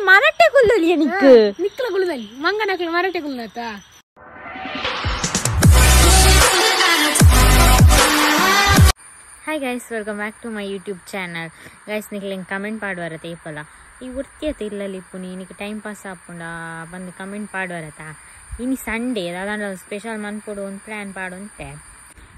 ಮರಟ್ಟೆ ಕುಲ್ಲಲಿ ನಿಕ್ಕು ನಿಕ್ಕಲ ಕುಲ್ಲಲಿ ಮಂಗನಕಲ ಮರಟ್ಟೆ ಕುಲ್ಲತ. Hi guys, welcome back to my YouTube channel. Guys, ನಿಕ್ಲೆಂಗ್ comment ಪಾಡುವರತ ಇಪ್ಪಲ ಈ ವೃತ್ತಿಯತ ಇಲ್ಲಲಿ ಪುನಿ ನಿಕ್ time pass ಆಪುಂಡ ಬಂದು comment ಪಾಡುವರತ. ಇನಿ Sunday ದಾದಾಂಡ special ಮನ್ಪೊಡು ಒಂದು ಪ್ಲ್ಯಾನ್ ಪಾಡುಂತೆ.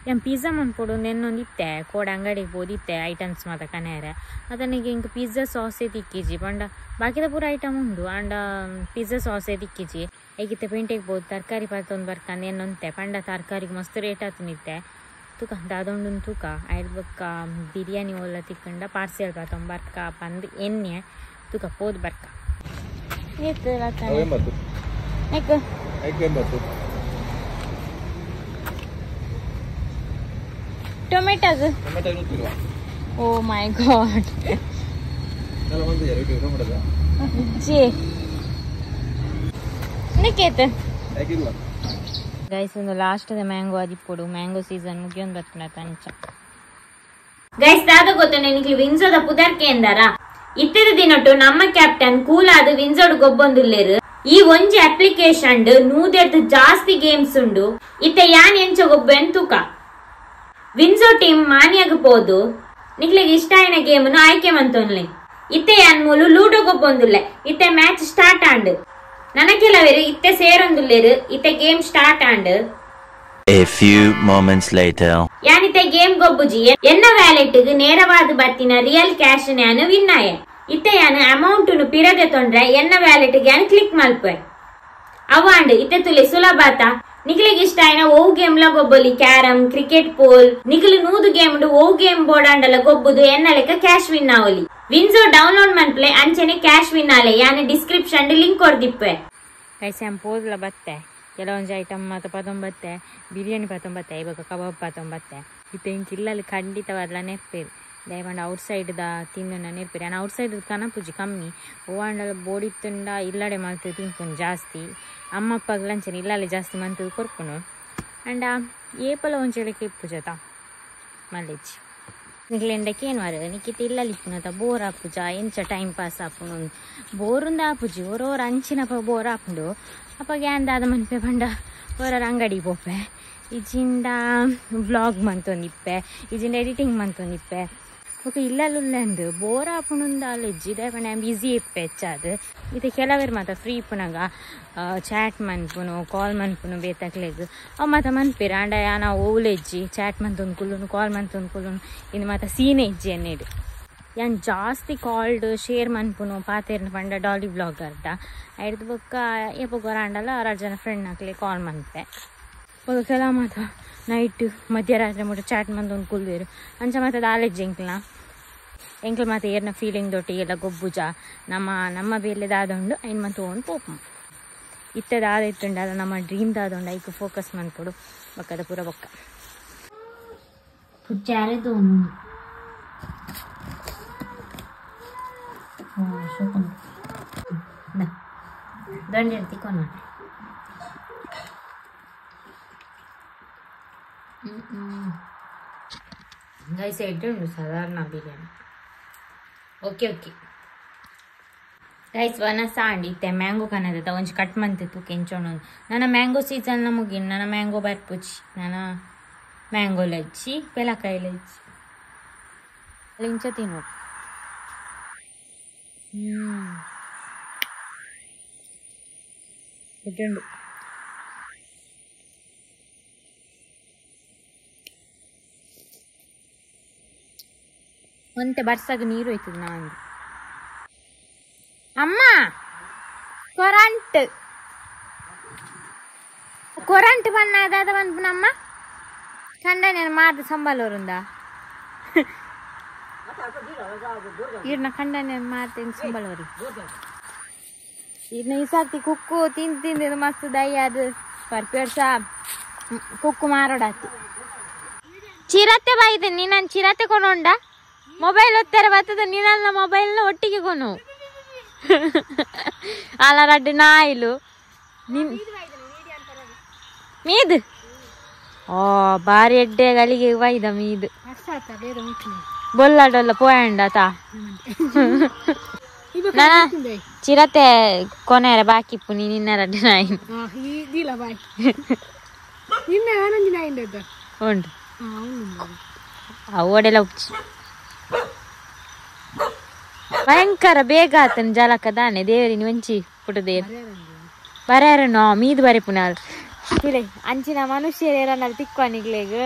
ಯಾನ್ ಪಿಜ್ಜಾ ಮನ್ಪೊಡು ನೆನ್ನೊಂದಿತ್ತೆ ಕೋಡ ಅಂಗಡಿಗೆ ಪೋದಿತ್ತೆ ಐಟಮ್ಸ್ ಮಾತ ಕನೆಯರೆ ಅದನಿಗೆ ಇಂಕ್ ಪಿಜ್ಜಾ ಸಾಸೇ ತಿಕ್ಕಿಜಿ ಪಂಡ ಬಾಕಿದ ಪೂರ ಐಟಮ್ ಉಂಡು ಆಂಡ ಪಿಜ್ಜಾ ಸಾಸೇ ತಿಕ್ಕಿಜಿ. ಐಕಿತ್ತೆ ಪೇಂಟೆಗೆ ಪೋದು ತರಕಾರಿ ಪಾತೊಂದು ಬರ್ಕಂದು ಎನ್ನೊಂತೆ ಪಂಡ ತರಕಾರಿಗೆ ಮಸ್ತ್ ರೇಟ್ ಆತುನಿತ್ತೆ. ತೂಕ ದಾದೊಂಡು ತೂಕ ಐಡ್ ಬೊಕ್ಕ ಬಿರಿಯಾನಿ ಓಲ ತಿಕ್ಕಂಡ ಪಾರ್ಸೆಲ್ ಪಾತೊಂದು ಬರ್ಕ ಪಂದ್ ಎಣ್ಣೆ ತೂಕ ಪೋದು ಬರ್ಕ. Tomatoes. Oh my god. G Niket guys ಒಂದು last the mango ಆದಿಪ್ಪೊಡು mango season ಮುಗಿಯೊಂದು ಬರ್ಪುನ ತಂಚ. ಗೈಸ್ ದಾದ ಗೊತ್ತುಂಡೆ ನಿಕ್ಲು ವಿನ್ಸೋದ ಪುದರ್ಕೆ ಎಂದಾರ ಇತ್ತೆದ ದಿನೊಟ್ಟು ನಮ್ಮ ಕ್ಯಾಪ್ಟನ್ ಕೂಲಾದ ವಿನ್ಸೋಡ್ ಗೊಬ್ಬೊಂದುಲ್ಲೇರು. ಈ ಒಂಜಿ ಅಪ್ಲಿಕೇಶನ್ ನೂದೆರ್ದು ಜಾಸ್ತಿ ಗೇಮ್ಸ್ ಉಂಡು. ಇತ್ತೆ ಯಾನ್ ಎಂಚ ಗೊಬ್ಬೆನ್ ತೂಕ. ವಿನ್ಸೋ ಟೀಮ್ ಮಾನ್ಯಾಗ ಪೋದು ನಿಕ್ಲೆಗ್ ಇಷ್ಟ ಆಯಿನ ಗೇಮ್ ಆಯ್ಕೆ ಮಂತೊನ್ಲೆ. ಇತ್ತೆ ಯಾನ್ ಮೂಲು ಲೂಡೋ ಗೊಬ್ಬೊಂದುಲ್ಲೆ. ಇತ್ತೆ match start and ನನ ಕೆಲವರು ಇತ್ತೆ ಸೇರೊಂದುಲ್ಲೇರು. ಇತ್ತೆ game start and. A few moments later. ಯಾನಿತ್ತೆ game ಗೊಬ್ಬುಜಿ ಎನ್ನ ವ್ಯಾಲೆಟ್ ಗೆ ನೇರವಾದ ಬತ್ತಿನ ರಿಯಲ್ ಕ್ಯಾಶ್ ನ್ಯಾನು ವಿನ್ ಆಯೆ. ಇತ್ತೆ ಯಾನು ಅಮೌಂಟ್ ನು ಪಿರದೆ ತೊಂಡ್ರೆ ಎನ್ನ ವ್ಯಾಲೆಟ್ ಗೆ ಯಾನ್ ಕ್ಲಿಕ್ ಮಲ್ಪೆ ಅವಾಂಡ್. ಇತ್ತೆ ತುಲೆ ಸುಲಭಾತ ನಿಕ್ಲೆಗ್ ಇಷ್ಟ ಆಯ್ನ ಓ ಗೇಮ್ ಲ ಗೊಬ್ಬೊಲಿ. Carrom, cricket pole ನಿಕ್ಲು ನೂದು ಗೇಮ್ ಓ ಗೇಮ್ ಬೋರ್ಡ್ ಗೊಬ್ಬುದು ಎನ್ನ ಲೆಕ್ಕ ಕ್ಯಾಶ್ ವಿನ್ ಆವಲಿ. ವಿನ್ಸೋ ಡೌನ್ಲೋಡ್ ಮನ್ಪ್ಲೆ ಅಂಚನೆ ಕ್ಯಾಶ್ ವಿನ್ ಆಲೆ. ಯಾನು ಡಿಸ್ಕ್ರಿಪ್ಷನ್ ಲಿಂಕ್ ಕೊರ್ದಿಪ್ಪೆ. ಗೈಸ್ ಯಾನ್ ಪೋದ್ಲ ಬತ್ತೆ ಕೆಲವೊಂಜಿ ಐಟಮ್ ಮಾತ ಪತೊಂಬತ್ತೆ ಬಿರಿಯಾನಿ ಪತೊಂಬತ್ತೆ ಇವಾಗ ಕಬಾಬ್ ಪತೊಂಬತ್ತೆ. ಇತ್ತೆ ಇಂಕ್ ಇಲ್ಲಲ್ಲಿ ಖಂಡಿತವಾದ್ಲ ನೆರ್ಪೇರು ದಯಪಂಡ ಔಟ್ ಸೈಡ್ ದ ತಿನ್ನುನ ನೆರ್ಪೇರು. ಯಾನ್ ಔಟ್ ಸೈಡ್ ಕನಪುಜಿ ಕಮ್ಮಿ ಓವಾಂಡಲ ಬೋಡಿತ್ತುಂಡ ಇಲ್ಲಡೆ ಮಲ್ತು ತಿನ್ಪುನು ಜಾಸ್ತಿ. ಅಮ್ಮಪ್ಪಗ್ ಲಂಚನ ಇಲ್ಲಲ್ಲಿ ಜಾಸ್ತಿ ಮಂತದ ಕೊರ್ಪುನು. ಅಂಡ ಏಪಲ ಒಂಚೆಳಕ್ಕೆ ಇಪ್ಪುಜತ ಮಲ್ಲೆಜ್ಜಿ ನಿಕ್ಲೆಂಡಕ್ಕೆ ಏನು ವಾರ ನಿಕ್ಕಿತ್ತ ಇಲ್ಲಲ್ಲಿ ಇಪ್ಪುನತ ಬೋರ್ ಆಪುಜ ಎಂಚ ಟೈಮ್ ಪಾಸ್ ಆಪುನು ಬೋರುಂದ ಆಪುಜಿ ಓರೋರು ಅಂಚಿನಪ್ಪ ಬೋರ್ ಆಪುಂಡು. ಅಪ್ಪ ದಾದ ಮನ್ಪೆ ಪಂಡ ಓರೋರ ಅಂಗಡಿ ಪೋಪೆ ಇಜಿಂದ ವ್ಲಾಗ್ ಮಂತೊಂದಿಪ್ಪೆ ಇಜಿಂದ ಎಡಿಟಿಂಗ್ ಮಂತೊಂದಿಪ್ಪೆ. ಬೊಕ ಇಲ್ಲಲ್ಲುಲ್ಲೆಂದು ಬೋರ್ ಆಪುನುಂದ ಅಲ್ಲಜ್ಜಿ ದಾಯೆ ಪಂಡ ಬ್ಯುಸಿ ಇಪ್ಪೆ ಹೆಚ್ಚಾದ್. ಇತ್ತೆ ಕೆಲವರು ಮಾತ ಫ್ರೀ ಇಪ್ಪುನಗ ಚಾಟ್ ಮನ್ಪುನು ಕಾಲ್ ಮನ್ಪುನು ಬೇತಕ್ಲೆಗ್ ಅವು ಮಾತ ಮನ್ಪೇರು. ಆಂಡ ಯಾನ ಓಲೆಜ್ಜಿ ಚಾಟ್ ಮಂತೊಂದು ಕುಲ್ಲುನು ಕಾಲ್ ಮಂತೊಂದು ಕುಲ್ಲುನು ಇಂದು ಮಾತ ಸೀನೆ ಇಜ್ಜಿ ಎನ್ನೇಡು. ಯಾನ್ ಜಾಸ್ತಿ ಕಾಲ್ಡ್ ಶೇರ್ ಮನ್ಪುನು ಪಾತೆರ್ನ ಪಂಡ ಡಾಲಿ ಬ್ಲಾಗರ್ಡ ಐಡ್ದು ಬೊಕ್ಕ ಏಪೊಗೊರ ಆಂಡಲ ರಡ್ಡ್ ಜನ ಫ್ರೆಂಡ್ ನಕ್ಲೆ ಕಾಲ್ ಮನ್ಪೆ. ಬೊಕ ಕೆಲವು ಮಾತ ನೈಟ್ ಮಧ್ಯರಾತ್ರಿ ಮುಟ್ಟ ಚಾಟ್ ಮಂತೊಂದು ಕುಲ್ದೇರು ಅಂಚ ಮಾತ ದಾಲೆಜ್ಜಿ ಎಂಕ್ಲ ಎಂಕ್ಲ ಮಾತ ಏರ್ನ ಫೀಲಿಂಗ್ ದೊಟ್ಟಿಗೆಲ್ಲ ಗೊಬ್ಬುಜ ನಮ್ಮ ನಮ್ಮ ಬೇಲೆ ದಾದುಂಡು ಐನ್ ಮಂತ ಓನ್ ಪೋಪು. ಇತ್ತೆ ದಾದ ಇತ್ತುಂಡ ಅದ ನಮ್ಮ ಡ್ರೀಮ್ ದಾದುಂಡು ಐಕ್ ಫೋಕಸ್ ಮನ್ಪೊಡು ಬೊಕ್ಕದ ಪೂರ ಬೊಕ್ಕ. ದಂಡೆ ತಿಕ್ಕೊನ ಗೈಸ್ ಎಡ್ಡೆ ಉಂಡು ಸಾಧಾರಣ biryani. Okay okay guys ವನಸ and ಇತ್ತೆ ಮ್ಯಾಂಗೋ ಕನದ ಒಂಜಿ ಕಟ್ ಮಂತೆ ತೂಕ ಎಂಚೋಣ. ನನ್ನ ಮ್ಯಾಂಗೋ ಸೀಸನ್ ಮುಗಿನ ನನ್ನ ಮ್ಯಾಂಗೋ ಬರ್ಪುಜಿ ನನ್ನ ಮ್ಯಾಂಗೋ ಲಜ್ಜಿ ಪೆಲಕಾಯಿ ಲಜ್ಜಿ ಇಂಚ ತಿನ್ನೋ. ಎಡ್ಡೆ ಒಂತೆ ಬರ್ಸಾಗ ನೀರು ಹೋಯ್ತದ ನಾನು. ಅಮ್ಮ ಕೊರಂಟ್ ಕೊರಂಟ್ ಬಣ್ಣ ಅದಾದ ಬಂದ್ಪುನಮ್ಮ ಕಂಡ నేను ಮಾದ ಸಂಬಲೋರುಂದ ಈರ್ನ ಕಂಡ నేను ಮಾಡ್ತೀನಿ ಸಂಬಲೋರಿ. ಈರ್ನ ಈ ಕುಕ್ಕು ತಿಂದು ತಿಂದು ಮಸ್ತ್ ದೈ ಅದು ಪರ್ಪೇರ್ಸ ಕುಕ್ಕು ಮಾರೋಡಾತಿ. ಚಿರತೆ ಬಾಯ್ದೆ ನೀನು ಚಿರತೆ ಕೊನೊಂಡ ಮೊಬೈಲ್ ಒತ್ತಾರೆ ಬರ್ತದೆ ನೀನಲ್ಲ ಮೊಬೈಲ್ನ ಒಟ್ಟಿಗೆ ಕೊನು ಅಲ್ಲ ರಡ್ಡು ನಾಯಿಲು ನಿನ್ ಮೀದು ಓ ಬಾರಿ ಎಡ್ಡೆ ಗಳಿಗೆ ವೈದ ಮೀದು ಬೊಲ್ಲಾಡೊಲ್ಲ ಪೋಯಂಡ ತಾ. ಚಿರತೆ ಕೊನೆರ ಬಾಕಿ ಪುನಿ ನಿನ್ನ ರಡ್ಡು ನಾಯಿ ದೀಲ ಬಾಯ್ ನಿನ್ನ ಆನಂದಿ ನಾಯಿ ಉಂಟು ಅವು ಉಚ್ಚಿ ಭಯಂಕರ ಬೇಗ ಆತನ ಜಲಕ ದಾನೆ ದೇವರಿನ ಒಂಚಿ ಪುಟದೇ ಬರ್ಯಾರನೋ ಮೀದು ಬರೆ ಪುನಾಲ್ ತುಲೆ ಅಂಚಿನ ಮನುಷ್ಯರೇರನಲ್ಲಿ ತಿಕ್ವಾನಿಗ್ಲೇಗ್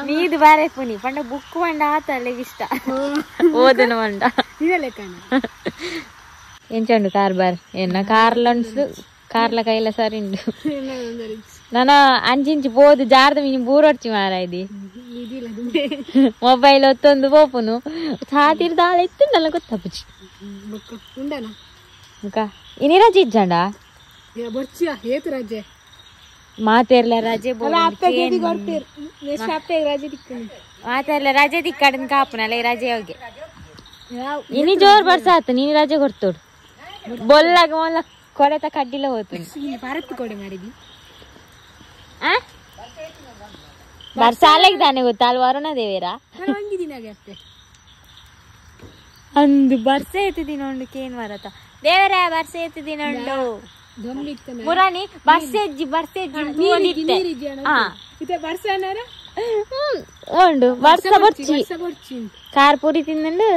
ಮೀದು ಬಾರೆ ಪುನಿ ಪಂಡ ಬುಕ್ ಪಂಡ ಆತ ಅಲ್ಲಿಗೆ ಇಷ್ಟ ಓದನ ಪಂಡ ಎಂಚುಂಡು ಕಾರ್ ಬಾರ್ ಎನ್ನ ಕಾರ್ಲೊನ್ಸು ಕಾರ್ಲ ಕೈಲ ಸರಿ ಉಂಡು ನಾನು ಅಂಚಿಂಚಿ ಪೋದು ಜಾರ್ದ ಮೀನು ಬೂರೊಡ್ಚಿ ಮಾರಾಯ್ದಿ ಮೊಬೈಲ್ ಒತ್ತೊಂದು ಪೋಪುನು ಸಾತಿರ್ ದಾಳ ಇತ್ತು ನನ್ನ ಗೊತ್ತಪ್ಪುಚಿ ಮುಖ ಇನಿ ರಜೆ ಇಜ್ಜಂಡ ರಜೆ ಮಾತೇರ್ಲ ರಜೆ ಮಾತೇರ್ಲ ರಜೆ ದಿಕ್ಕಡನ್ ಕಾಪುನಲ್ಲ ರಜೆ ಹೋಗಿ ಇನಿ ಜೋರ್ ಬರ್ಸಾತು ನೀನು ರಜೆ ಕೊಡ್ತೋಡು ಬೊಲ್ಲಾಗ ಮೊಲ್ಲ ಕೊಡೆತ ಕಡ್ಡಿಲ ಹೋತು ಭಾರತ್ ಕೊಡೆ ಮಾರಿದಿ ಬರ್ಸಾಲೆಗ್ ತಾನೆ ಗೊತ್ತಾ ಅಲ್ಲಿ ವರುಣ ದೇವೇರಾ ಅಂದು ಬರ್ಸೆ ಎತ್ತಿದಿನೊಂಡು ಕೇನ್ ಮರತ ದೇವರ ಬರ್ಸೆ ಎತ್ತಿದಿನೊಂಡು ಮುರಾನಿ ಬರ್ಸೆಜ್ಜಿ ಬರ್ಸೆಜ್ಜಿ ಉಂಡು ಬರ್ಸ ಬೊರ್ಚಿ ಕಾರ್ ಪೂರಿ ತಿಂದಂಡು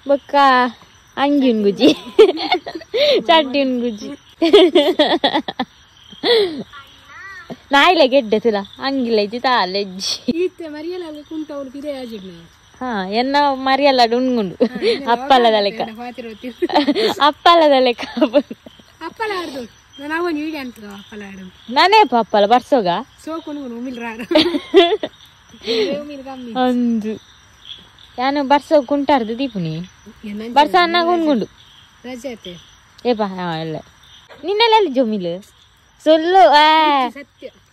ಬೊಕ್ಕ ಅಂಗಿ ಉನ್ಗುಜಿ ಚಡ್ಡಿ ಉನ್ಗುಜಿ ನಾಯಿಲೆ ಗೆಡ್ಡೆ ತುಲ ಅಂಗಿಲೆಜ್ಜಿ ತಾಲೆಜ್ಜಿ ಹಾ ಎನ್ನ ಮರಿಯಲ್ಲ ಉಣ್ಗುಂಡು ಅಪ್ಪಲ್ಲದ ಲೆಕ್ಕ ಅಪ್ಪಲ್ಲದ ಲೆಕ್ಕ ನಾನೇ ಅಪ್ಪಲ್ಲ ಬರ್ಸೋಗ ಅಂದು ನಾನು ಬರ್ಸೋ ಕುಂಟಾರ್ದು ದೀಪುನಿ ಬರ್ಸ ಅನ್ನಾಗ ಉಣ್ಗುಂಡು ಏಪಾ ಹಾ ಎಲ್ಲ ನಿನ್ನೆಲ್ಲ ಜೊಮಿಲು ಸೊಲ್ಲು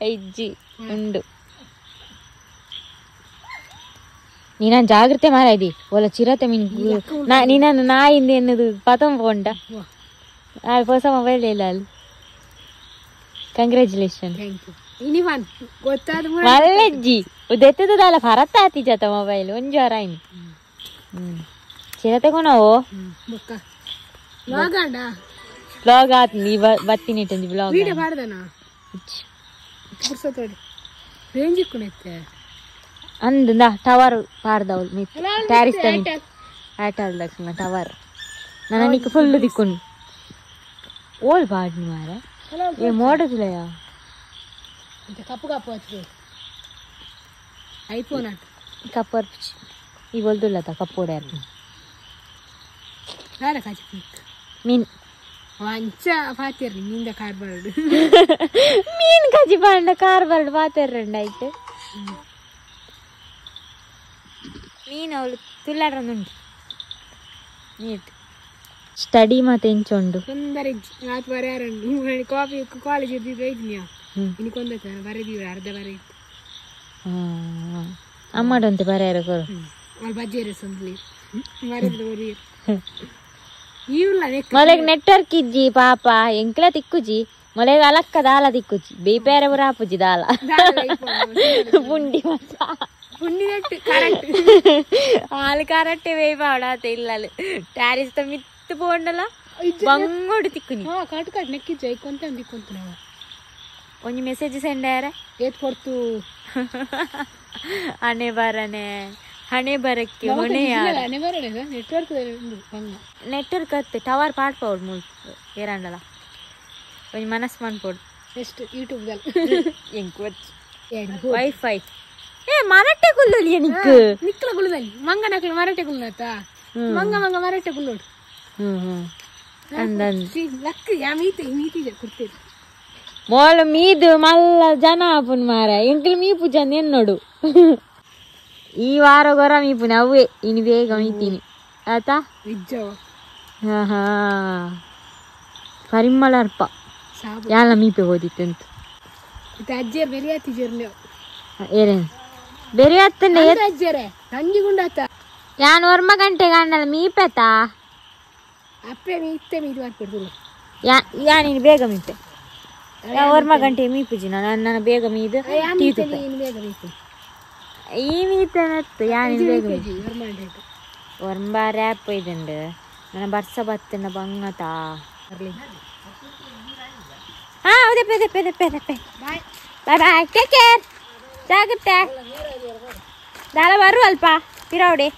ಇಜ್ಜಿ ಉಂಡು ನೀನ ಜಾಗ್ರತೆ ಮಾರಾಯ್ದಿ ಒಲ ಚಿರತೆ ಮೀನು ನೀನನ್ನು ನಾಯಿಂದ ಎನ್ನದು ಪತಂಬ ಹೊಸ ಮೊಬೈಲ್ ಇಲ್ಲ ಅಲ್ಲಿ ಕಂಗ್ರ್ಯಾಚುಲೇಷನ್ ಮಲ್ಲಜ್ಜಿ ಉದೆತ್ತದಲ್ಲ ಫರತ್ತ ಆತಿ ಜಾತ ಮೊಬೈಲ್ ಒಂಜು ವಾರ ಆಯ್ನು ಚಿರತೆ ಕೊನವು ಬ್ಲಾಗ್ ಆತ್ ನೀ ಬತ್ತಿನಿ ಇಟ್ಟಂಜಿ ಬ್ಲಾಗ್ ಅಂದ ಟವರ್ ಪಾರ್ದವಳು ಮಿತ್ ಟ್ಯಾರಿಸ್ ಏರ್ಟೆಲ್ ದಕ್ಷಿಣ ಟವರ್ ನನ್ನ ನಿಕ್ ಫುಲ್ ದಿಕ್ಕೊಂಡು ಓಲ್ ಬಾಡ್ನಿ ಮಾರ ಏ ಮೋಡದಿಲ್ಲಯ ಕಪ್ಪು ಕಪ್ಪು ಹಚ್ಚಿ ಐಫೋನ್ ಆಟ ಕಪ್ಪು ಅರ್ಪಿಚಿ ಈ ಬೊಲ್ದುಲ್ಲತ ಕಪ್ಪು ಓಡ್ಯಾರ ಮೀನ್ ವಂಚ ಪಾತಿರ್ರಿ ಮೀನ್ದ ಕಾರ್ ಬರ್ಡ್ ಮೀನ್ ಕಜಿ ಬಾಂಡ ಕಾರ್ ಬರ್ಡ್ ಪಾತಿರ್ರಂಡ ಆಯ್ತು ಮೀನು ಅವಳು ತುಲ್ಲಾಡ್ರಂದುಂಟು ನೀಟ್ ಸ್ಟಡಿ ಮಾತು ಎಂಚುಂಡು ತೊಂದರೆ ಆತು ಬರೆಯಾರಂಡು ಕಾಫಿ ಕಾಲೇಜ್ ಇದ್ದಿದ್ದು ಇದ್ನಿಯಾ ಇನ್ನು ಕೊಂದ ಬರೆದೀವಿ ಅರ್ಧ ಬರೆ ಅಮ್ಮಡಂತೆ ಬರೆಯಾರ ಕೊರು ಅವ್ಳು ಬಜ್ಜೇರೆ ಸೊಂದ್ಲಿ ಬರೆದು ಬರೀ ಇವ್ಲ ಮೊಲೆಗ್ ನೆಟ್ವರ್ಕ್ ಇಜ್ಜಿ ಪಾಪ ಎಂಕ್ಲ ತಿಕ್ಕುಜಿ ಮೊಲೆಗ್ ಅಲಕ್ಕ ದಾಲ ತಿಕ್ಕುಜಿ ಬೇಪೇರೆ ಪೂರ ಆಪುಜಿ ದಾಲ ಪುಂಡಿ ಮಚ್ಚ ಆಲು ಕರೆಕ್ಟ್ ಬೇಯ್ಪಾವಡ ಇಲ್ಲ ಟ್ಯಾರಿಸ್ ಮಿತ್ತು ಪೋಂಡಲ ಬಂಗೋಡು ತಿಕ್ಕುನಿ ಕಟ್ ಕಟ್ ನೆಕ್ಕಿಜ್ಜ ಐಕೊಂತ ದಿಕ್ಕೊಂತ ನಾವು ಒಂಜಿ ಮೆಸೇಜ್ ಸೆಂಡ್ ಆಯಾರ ಏತ್ ಕೊಡ್ತು ಹಣೆ ಬರನೆ ಹಣೆ ಬರಕ್ಕೆ ಹೊಣೆ ನೆಟ್ವರ್ಕ್ ನೆಟ್ವರ್ಕ್ ಅತ್ತೆ ಟವರ್ ಪಾಡ್ಪೌಡು ಮುಲ್ ಏರಾಂಡಲ ಒಂಜಿ ಮನಸ್ ಮನ್ಪೋಡು ಎಷ್ಟು ಯೂಟ್ಯೂಬ್ ಎಂಕ್ ವೈಫೈ ಏ ಮರಟೆ ಕುಲ್ಲೊಲಿ ನಿಕ್ಕು ನಿಕ್ಕಲ ಕುಲ್ಲದಲ್ಲಿ ಮಂಗ ನಕಲು ಮರಟೆ ಕುಲ್ಲತ ಮಂಗ ಮಂಗ ಮರಟೆ ಕುಲ್ಲೋಡು ಅಂದ ಲಕ್ ಯಾ ಮೀತೆ ಮೀತಿ ಕುರ್ತೀರಿ ಮೋಲ ಮೀದು ಮಲ್ಲ ಜನ ಆಪುನ್ ಮಾರ ಎಂಕಲ್ ಮೀಪು ಜನ ಎನ್ನೋಡು ಈ ವಾರ ಗೊರ ಮೀಪುನ ಅವೇ ಇನ್ನು ಬೇಗ ಮೀತೀನಿ ಆತಾ ಹಾ ಹಾ ಪರಿಮಳ ಅರ್ಪ ಯಾಲ ಮೀಪೆ ಓದಿತ್ತಂತ ಅಜ್ಜಿಯರ್ ಬೆರಿ ಆತಿಜರ್ ಏರೇನು ಬೆರಿ ಆತ್ತಂಡೆ ಅಜ್ಜಿಯರೇ ನಂಜಿ ಗುಂಡಾತ ಯಾನ್ ಒರ್ಮ ಗಂಟೆಗೆ ಅಣ್ಣಲ್ಲ ಮೀಪೆತಾ ಅಪ್ಪೆ ಮೀತ್ತೆ ಮೀದು ಮಾಡ್ಕೊಡ್ತು ಯಾ ಯಾ ನೀನು ಬೇಗ ಮೀಪೆ ಒರ್ಮ ಗಂಟೆ ಮೀಪುಜಿ ನಾನು ಬೇಗ ಮೀದು ಈ ಮೀತನತ್ತು ಯಾನ್ ಬೇಗ ಒರ್ಂಬ ರ್ಯಾಪ್ ಇದುಂಡು ನನ್ನ ಬರ್ಸ ಬತ್ತನ ಬಂಗತಾ. ಹಾ ಉದೆಪೆ ಉದೆಪೆ ಉದೆಪೆ ಉದೆಪೆ. Bye bye bye, take care, ಜಾಗ್ರತೆ. ದಾಲ ಬರು ಅಲ್ಪ ಪಿರೌಡೆ.